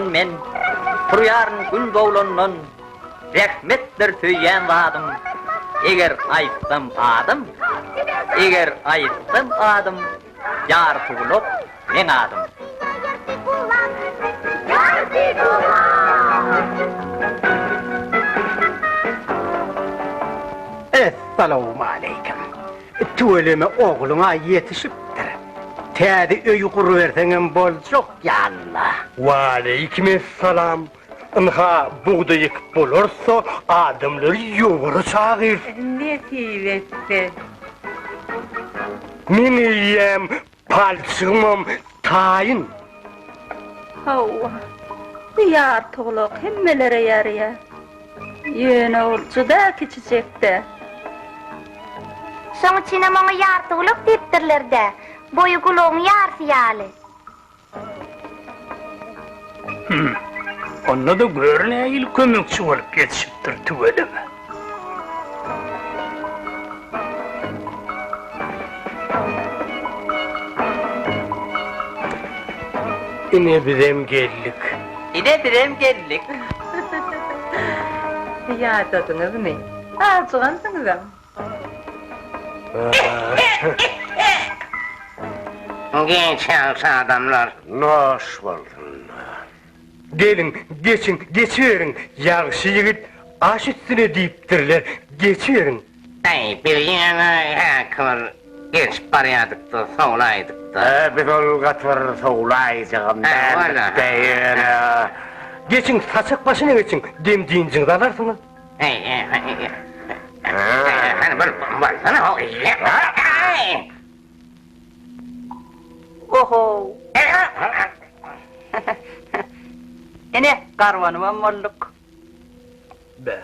Oglan men, turýaryn gün doglandan, Zähmetdir söýýän zadym, Eger aýtsam adym, Eger aýtsam adym, Ýartygulak meň adym. Essalawmaleýkim. Tüweleme ogluň-a ýetişipdir. Täze öý guruberseňem boljak ýaly-la. Waleýkim essalam. Ynha, bugdaý ekip bolarsa, adamlary ýowara çagyr. Nesip etse. Meň eýýäm palçygymam taýyn. Hawa, bu ýartygulak hemmelere ýaraýar. Ýöne ol juda kiçijek-dä. Şoň üçinem oňa ýartygulak diýipdirler-dä. Boýy gulagyň ýarsy ýaly. Hüm. Onda-da gör nähili kömekçi bolup ýetişipdir tüweleme. Ine bizem geldik. Ine bizem geldik. Ýadadyňyzmy? Ajygansyňyzam. Geç ýagşy adamlar. Noş bolsun. Geliň, geçiň, geçiberiň. Ýagşy ýigit aş üstüne diýipdirler. Geçiberiň. Äý, biz ýöne häki bir geçip barýardyk-da, sowlaýdyk-da. Hä, biz ol gaty bir sowlaýjagam däldik-de, ýöne. Geçiň, saçak başyna geçiň, dem-dynjyňyzy alarsyňyz. Ohow! Ine, garbanybam bolduk. Bä.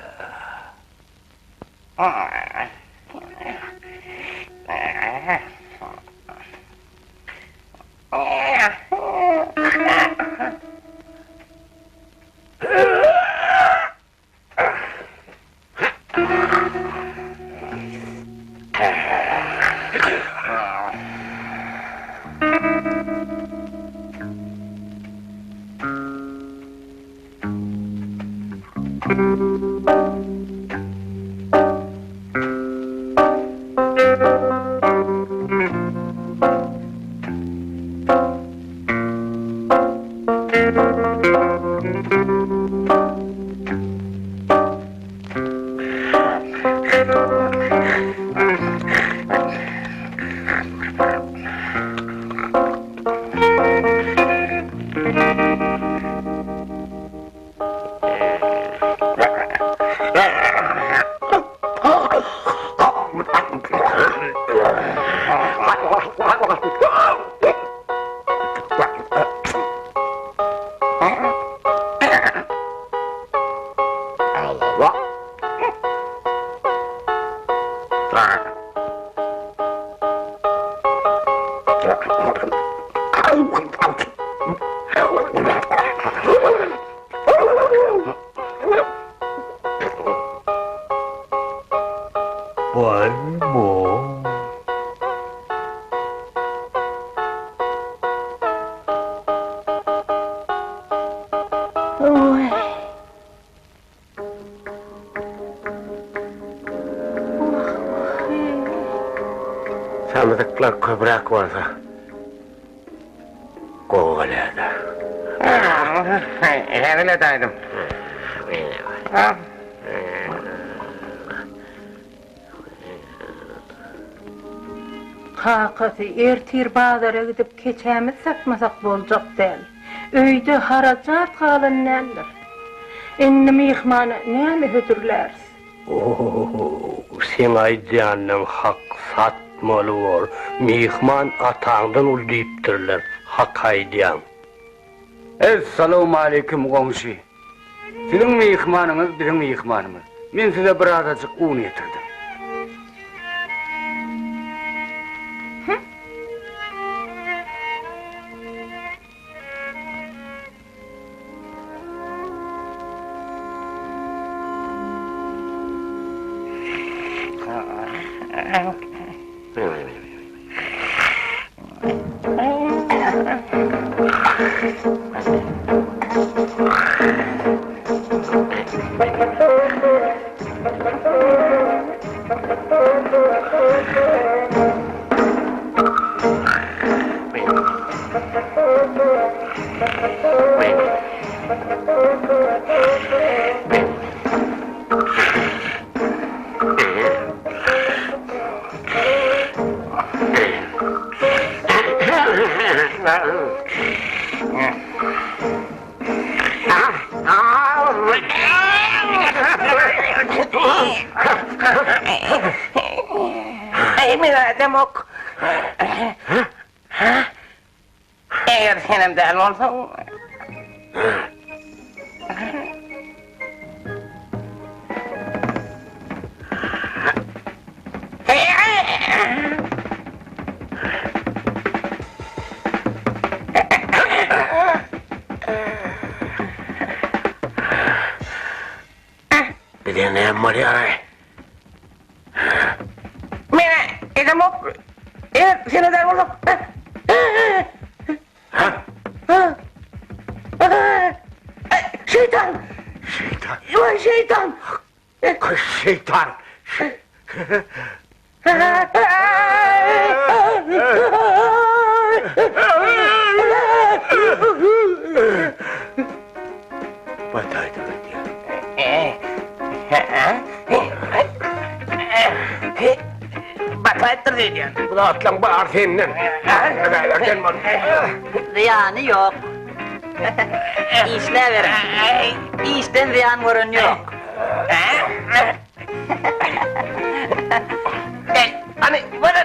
Samsyklar köpräk bolsa gowy bolýar-da. Hezil edäýdim. Kakasy, ertir bazara gidip keçämizi satmasak boljak däl. Öýde harajat galan däldir. Indi myhmana näme hödürläris? O-ho-ho, seň aýdýanyň hak, satmaly bor. Myhman ataňdan uly diýipdirler, hak aýdýaň. Essalawmaleýkim goňşy. Siziň myhmanyňyz biziň myhmanymyz. Men size birazajyk un getirdim. Eý, men edemok. Eger senem däl bolsaň. Bize näme bolýar-aý? Men edemok. Eger sen eder bolsaň. Şeýtan! Şeýtan! Waý, şeýtan! Şeýtan! Bataýdy öýdýän. Bataýypdyr öýdýän. Bu zatlaň bary senden. Nälerden bol. Zyýany ýok. Işläberiň. Işden zyýan gören ýok. Eý, hany, bol,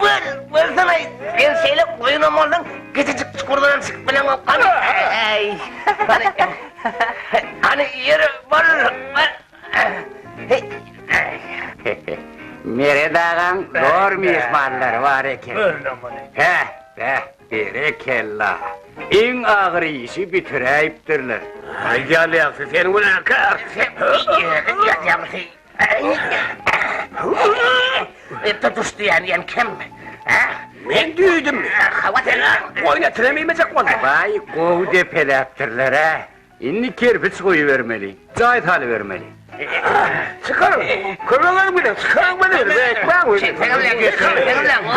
bol, bolsana-aý, sen şeýle goýunam bolsaň, kiçijik çukurdanam çykyp bileňok, hany, eý, hany, hany, ýeri, bol, bol, heý. Meret agaň zor myhmanlary bar eken. Görüň muny. Heh, beh, berekella. Iň agyr işi bitiräýipdirler. Aýdýan ýagşy, sen günäkär. Tutuş diýýän diýen kim? Hä? Men düýdüm. Hawa sen. Goýun etinem iýmejek boldum. Baý, gowy depeläpdirler-ä. Indi kerpiç goýubermeli, jaý salybermeli. Çykaryň, kömek ediň bize, çykaryň bizi, beýtmäň.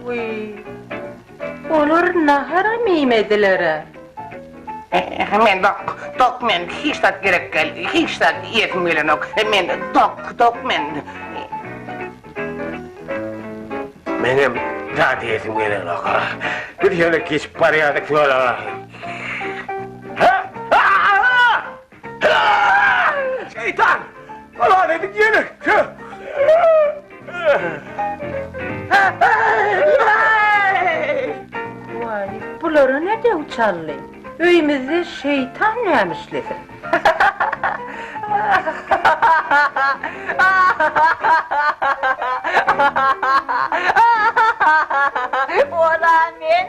Wiý, olar naharam iýmediler-ä. Men dok, dok men, hiç zat gerek däl, hiç zat iýesim gelenok. Men dok, dok men. Meňem zat iýesim gelenok. Biz ýöne geçip barýardyk ýola. Şeýtan! Halas ediň ýene! Waý, bulara ne döw çaldy? Öýümizde şeýtan nämişlesin? Ola men.